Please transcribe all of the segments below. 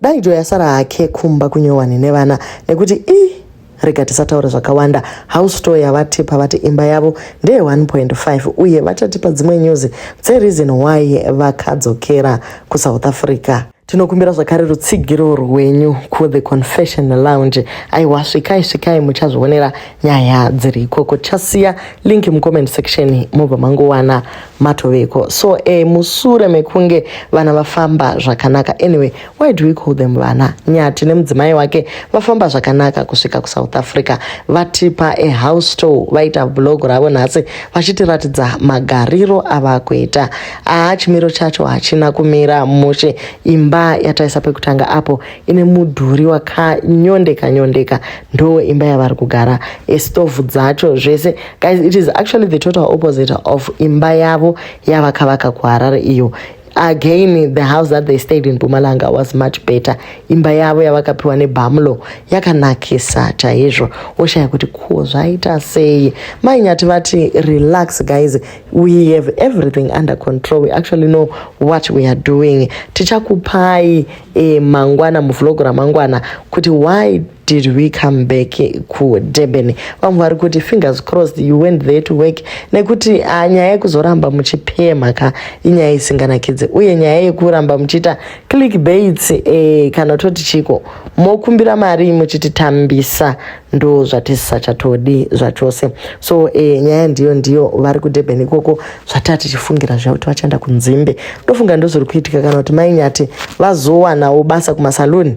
Dai Joy asara hake kumba kunyowani nevana nekuti i rega tisataura zvakawanda. House tour yavatipa, vati imba yavo ndeye 1.5 uye vachatipa dzimwe news dzereason why vakadzokera kuSouth Africa. Tinokumbira zvakare rutsigiro rwenyu kuThe Confession Lounge. Aiwa, svikai, svikai, muchazvionera nyaya dziri ikoko. Tichasiya link mucomment section, mobva mangowana matoveko. So musure mekunge vana vafamba zvakanaka, anyway, why do we call them vana? Nyati nemudzimai wake vafamba zvakanaka kusvika kuSouth Africa. Vatipa a house tour, vaita vlog ravo nhasi vachitiratidza magariro avakuita. Aa, chimiro chacho hachina kumira mushe. Imba yataisa pekutanga apo ine mudhuri wakanyondeka nyondeka, ndo imba yavari kugara. Estovhu dzacho zvese, guys, it is actually the total opposite of imba yavo yavakavaka kuHarare iyo. Again, the house that they stayed in Mpumalanga was much better. Imba yavo yavakapiwa nebamlo yakanakisa chaizvo. Woshaya kuti ko zvaita sei. Mainyati vati, "Relax guys, we have everything under control. We actually know what we are doing." Tichakupai mangwana, muvlog ramangwana, kuti why did we come back kuDurban. Vamwe vari kuti, "Fingers crossed you went there to work," nekuti nyaya yekuzoramba muchipemha ka inyaya isinganakidze, uye nyaya yekuramba muchiita click baits, kana toti chiko, mokumbira mari muchititambisa, ndo zvatisisachatodi zvachose. So nyaya ndiyo vari kuDurban ikoko. Zvataa tichifungira zviya kuti vachaenda kunzimbe, ndofunga ndozviri kuitika, kana kuti Mainyati vazowanawo basa kumasaluni.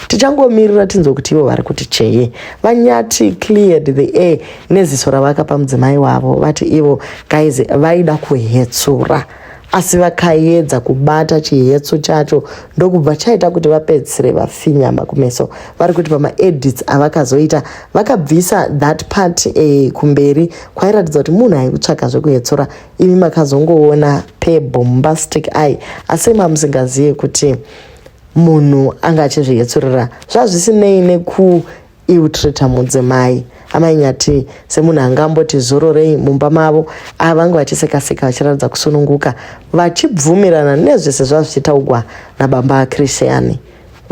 Tichangomirira tinzwe kuti ivo vari kuti cheye. VaNyati cleared the air neziso ravakapa mudzimai wavo. Vati ivo, guys, vaida kuhetsura, asi vakaedza kubata chihetso chacho, ndokubva chaita kuti vapedzisire vafinyama kumeso. Vari kuti pamaedits avakazoita, vakabvisa that part kumberi kwairatidza kuti munhu aikutsvaka zvekuhetsura. Imi makazongoona pebombastic eye, asi mamusingazive kuti munhu anga achizvihetsurira. Zvazvisinei nekuiutrita mudzimai. Amainyati semunhu angamboti zororei mumba mavo, ava vange vachisekaseka, vachiratidza kusununguka, vachibvumirana nezvese zvazvichitaugwa nababa aChristian.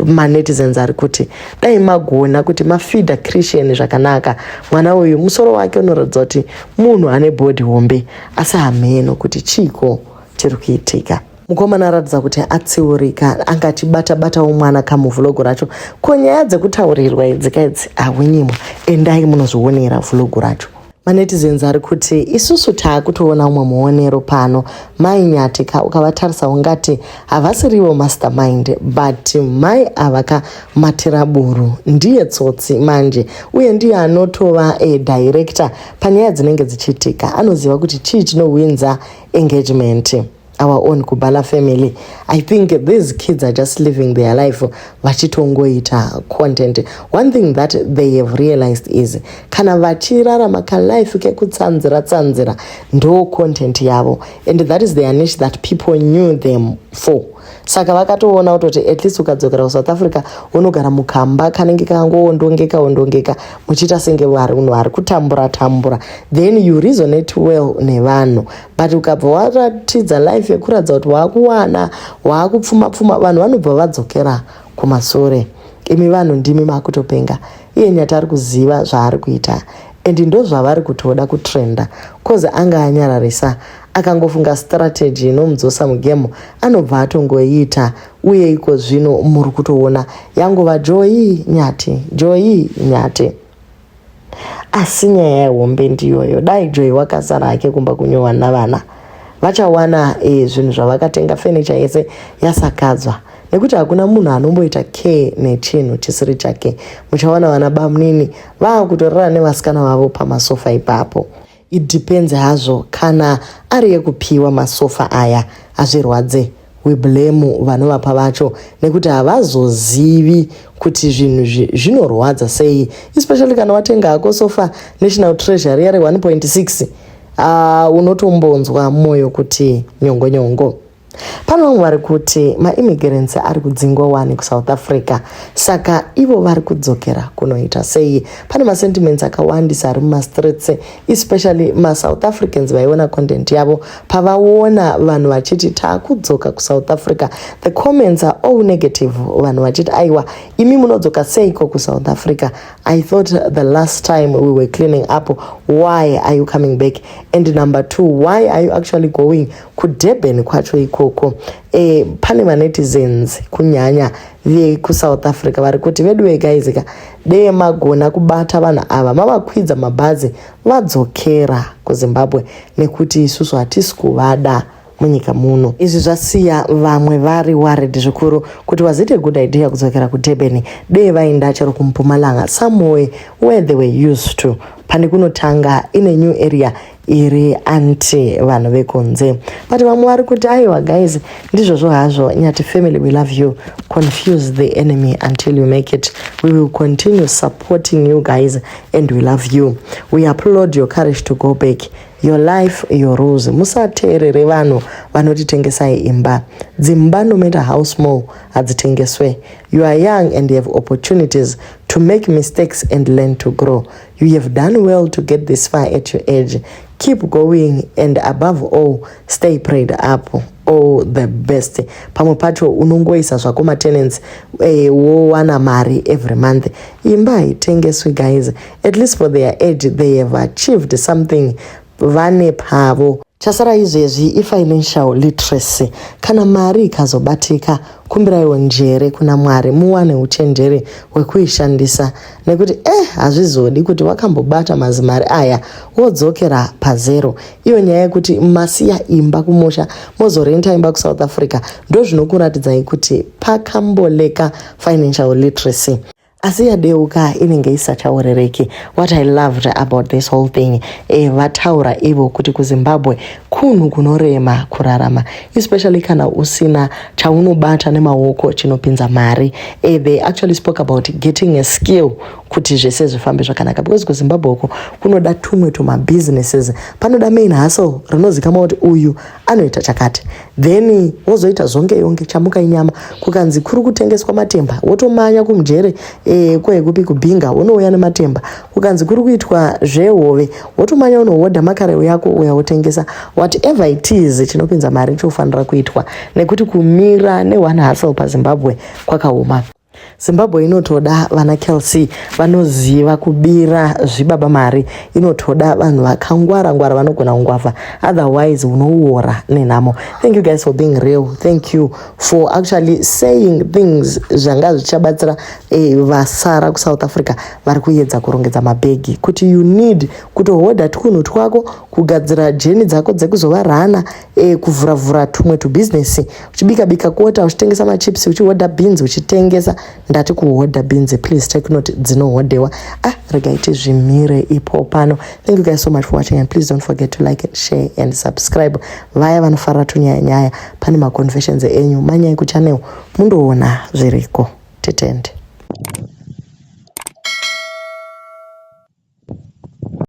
Manetizens ari kuti dai magona kuti mafeeda Christian zvakanaka. Mwana uyu musoro wake unoratidza kuti munhu ane body hombe, asi hameno kuti chiiko chiri kuitika. Mukomana aratidza kuti atsiurika, anga achibata-batawo mwana kamuvlog racho. Ko nyaya dzekutaurirwa idzi kaidzi hawinyimwa, endai munozvionera vlog racho. Manetizens ari kuti isusu taakutoona umwe muonero pano. Mai Nyatika ukavatarisa ungati havasirivo mastermind, but mai ava kamatiraburu ndiye tsotsi manje, uye ndiye anotova director panyaya dzinenge dzichiitika. Anoziva kuti chii chinohwinza engagement. Our own Kubala family, I think these kids are just living their life, vachitongoita content. One thing that they have realized is kana vachirarama kalife kekutsanzira tsanzira, ndo content yavo, and that is their niche that people knew them for. Saka vakatoona kutoti at least ukadzokera kuSouth Africa, unogara mukamba kanenge kangoondongeka ondongeka, muchiita senge vanhu vari kutambura tambura, then you resonate well nevanhu. But ukabva waratidza life yekuratidza kuti waakuwana, waakupfuma pfuma, vanhu vanobva vadzokera kumasure. Imi vanhu ndimi makutopenga. Iye Nyati ari kuziva zvaari kuita, and ndo zvavari kutoda kutrenda, cause anga anyararisa. Akangofunga strategy inomudzosa mugame, anobva atongoiita. Uye iko zvino muri kutoona yangova Joy Nyati, Joy Nyati. Asi nyaya yehombe ndiyoyo, dai Joy wakasara hake kumba kunyowa navana, vachawana zvinhu zvavakatenga, fenicha yese yasakadzwa, nekuti hakuna munhu anomboita care nechinhu chisiri chake. Muchaona vana bamunini vaakutorara nevasikana vavo pamasofa ipapo. It depends hazvo, kana ari yekupiwa masofa aya, hazvirwadze. We blame vanovapa vacho, nekuti havazozivi kuti zvinhu zvinorwadza sei, especially kana watenga hako sofa National Treasury yari 1.6. Unotombonzwa mwoyo kuti nyongo nyongo. Pane vamwe vari kuti maimmigrants ari kudzingwa wani kuSouth Africa, saka ivo vari kudzokera kunoita sei? Pane masentiments akawandisa ari mumastreets, especially maSouth Africans vaiona content yavo. Pavaona vanhu vachiti taakudzoka kuSouth Africa, the comments are all negative, vanhu vachiti aiwa, imi munodzoka seiko kuSouth Africa? I thought the last time we were cleaning up. Why are you coming back? And number two, why are you actually going kuDurban kwacho ikoko? Pane manetizens, kunyanya vekuSouth Africa, vari kuti vedu guys ka, dee magona kubata vanhu ava, mavakwidza mabhazi, vadzokera kuZimbabwe, nekuti isusu hatisi kuvada munyika muno. Izvi zvasiya vamwe vari worried zvikuru kuti was it a good idea kudzokera kuDurban? Dee vaenda chero kuMpumalanga, somewhere where they were used to, pane kunotanga in a new area iri anti vanhu vekunze. But vamwe vari kuti aiwa guys, ndizvozvo hazvo. Nyati family, we love you. Confuse the enemy until you make it. We will continue supporting you guys and we love you. We applaud your courage to go back. Your life, your rules. Musateerere vanhu vanotitengesai imba. Dzimba, no matter how small, hadzitengeswe. You are young and you have opportunities to make mistakes and learn to grow. You have done well to get this far at your age. Keep going and above all, stay prayed up. All the best. Pamwe pacho unongoisa zvako matenants, wowana mari every month. Imba haitengeswi guys. At least for their age they have achieved something, vane pavo. Chasara izvezvi ifinancial literacy. Kana mari ikazobatika, kumbiraiwo njere kuna Mwari, muwane uchenjeri hwekuishandisa, nekuti hazvizodi kuti wakambobata mazimari aya wodzokera pazero. Iyo nyaya yekuti masiya imba kumusha, mozorenta imba kuSouth Africa, ndo zvinokuratidzai kuti pakamboleka financial literacy. Asi yadeuka inenge isachaorereki. What I loved about this whole thing, vataura ivo kuti kuZimbabwe kunhu kunorema kurarama, especially kana usina chaunobata nemaoko chinopinza mari. They actually spoke about getting a skill kuti zvese zvifambe zvakanaka, because kuZimbabwe uko kunoda tumwe tumabusinesses. Panoda main hustle rinozikamwa kuti uyu anoita chakati, then wozoita zonge yonge chamuka inyama. Kukanzi kuri kutengeswa matemba, wotomanya kumujere, kwekupi, kuBinga, wonouya nematemba. Kukanzi kuri kuitwa zvehove, wotomanya unohodha makareu yako, uya wotengesa. Whatever it is chinopinza mari chofanira kuitwa, nekuti kumira neone hustle paZimbabwe kwakaoma. Zimbabwe inotoda vana Kelsey vanoziva kubira zvibaba mari. Inotoda vanhu vakangwara ngwara, vanogona kungwavha, otherwise unouora nenhamo. Thank you guys for being real. Thank you for actually saying things zvanga zvichabatsira vasara kuSouth Africa vari kuedza kurongedza mabhegi, kuti you need kutohodha twunhu twako, kugadzira jeni dzako dzekuzova rana, kuvhuravhura tumwe tubhizinesi, uchibika-bika kota, uchitengesa machips, uchihodha beans, uchitengesa. Ndati kuhodha beans, please take note, dzinohodhewa. Ah, regai tizvimire ipo pano. Thank you guys so much for watching and please don't forget to like and share and subscribe. Vaya vanofarira tunyaya nyaya, pane maconfessions enyu, manyai kuchannel mundoona zviriko. Titende.